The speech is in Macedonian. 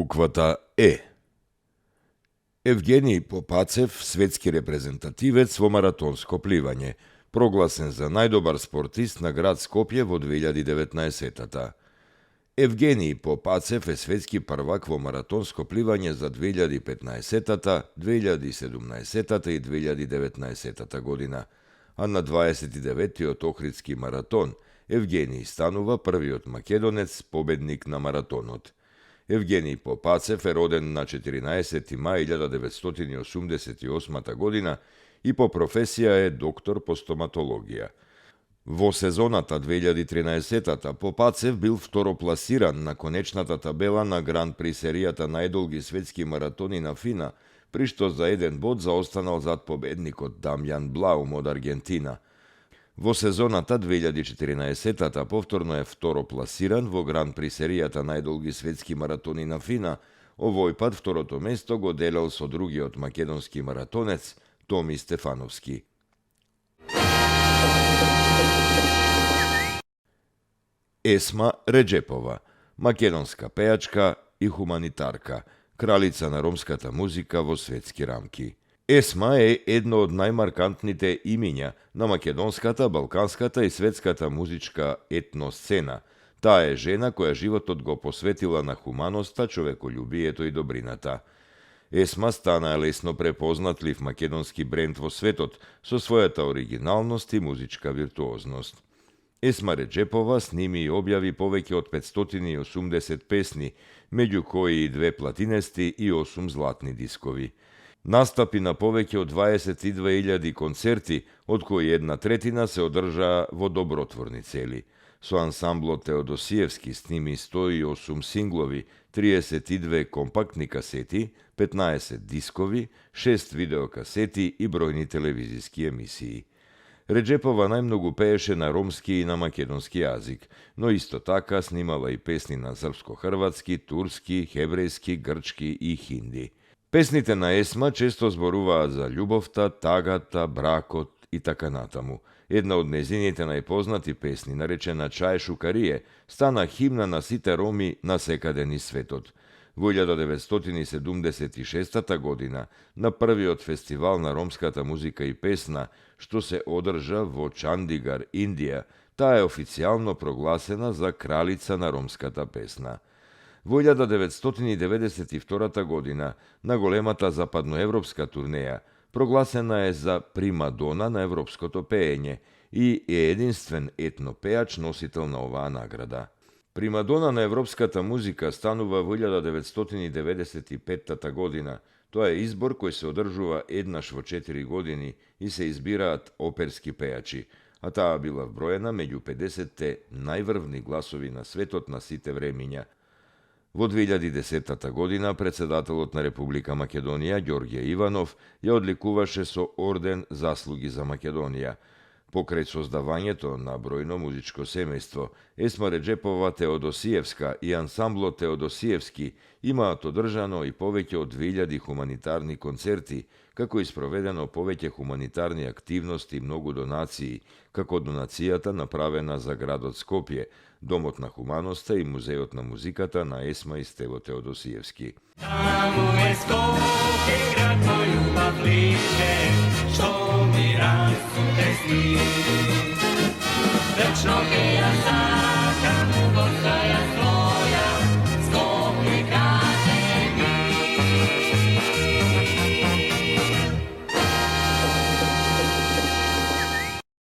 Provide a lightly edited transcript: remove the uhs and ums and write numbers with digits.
Буквата Е. Евгений Попацев, светски репрезентативец во маратонско пливање, прогласен за најдобар спортист на град Скопје во 2019-та. Евгений Попацев е светски првак во маратонско пливање за 2015-та, 2017-та и 2019-та година, а на 29-тиот Охридски маратон Евгений станува првиот македонец победник на маратонот. Евгений Попацев е роден на 14. мај 1988 година и по професија е доктор по стоматологија. Во сезоната 2013-та Попацев бил второпласиран на конечната табела на Гран-при серијата најдолги светски маратони на FINA, при што за еден бод заостанал зад победникот Дамјан Блаум од Аргентина. Во сезоната 2014-та повторно е второпласиран во Гран-при серијата најдолги светски маратони на FINA. Овој пат второто место го делел со другиот македонски маратонец Томи Стефановски. Есма Реџепова, македонска пејачка и хуманитарка, кралица на ромската музика во светски рамки. Есма е едно од најмаркантните имиња на македонската, балканската и светската музичка етносцена. Таа е жена која животот го посветила на хуманоста, човеколюбието и добрината. Есма стана лесно препознатлив македонски бренд во светот со својата оригиналност и музичка виртуозност. Есма Реџепова сними и објави повеќе од 580 песни, меѓу кои и 2 платинести и 8 златни дискови. Настапи на повеќе од 22.000 концерти, од кои 1/3 се одржаа во добротворни цели. Со ансамблот Теодосиевски сними 108 синглови, 32 компактни касети, 15 дискови, 6 видеокасети и бројни телевизиски емисии. Реџепова најмногу пееше на ромски и на македонски јазик, но исто така снимала и песни на српско-хрватски, турски, хеврејски, грчки и хинди. Песните на Есма често зборуваат за љубовта, тагата, бракот и така натаму. Една од незините најпознати песни, наречена Чај Шукарие, стана химна на сите роми насекаде низ светот. Во 1976 година, на првиот фестивал на ромската музика и песна, што се одржа во Чандигар, Индија, таа е официјално прогласена за кралица на ромската песна. Во 1992 година, на големата западноевропска турнеја, прогласена е за примадона на европското пеење и е единствен етнопејач носител на оваа награда. Примадона на европската музика станува во 1995 година. Тоа е избор кој се одржува еднаш во 4 години и се избираат оперски пејачи, а таа била вброена меѓу 50-те најврвни гласови на светот на сите времиња. Во 2010 година председателот на Република Македонија Ѓорѓе Иванов ја одликуваше со орден Заслуги за Македонија. Покрај создавањето на бројно музичко семејство, Есма Реџепова Теодосиевска и ансамблот Теодосиевски имаат одржано и повеќе од 2000 хуманитарни концерти, како и спроведено повеќе хуманитарни активности и многу донации, како донацијата направена за градот Скопје, Домот на хуманоста и Музеот на музиката на Есма и Стево Теодосиевски. Таму е Скопје, град мој љубав лише, што ми расте сни.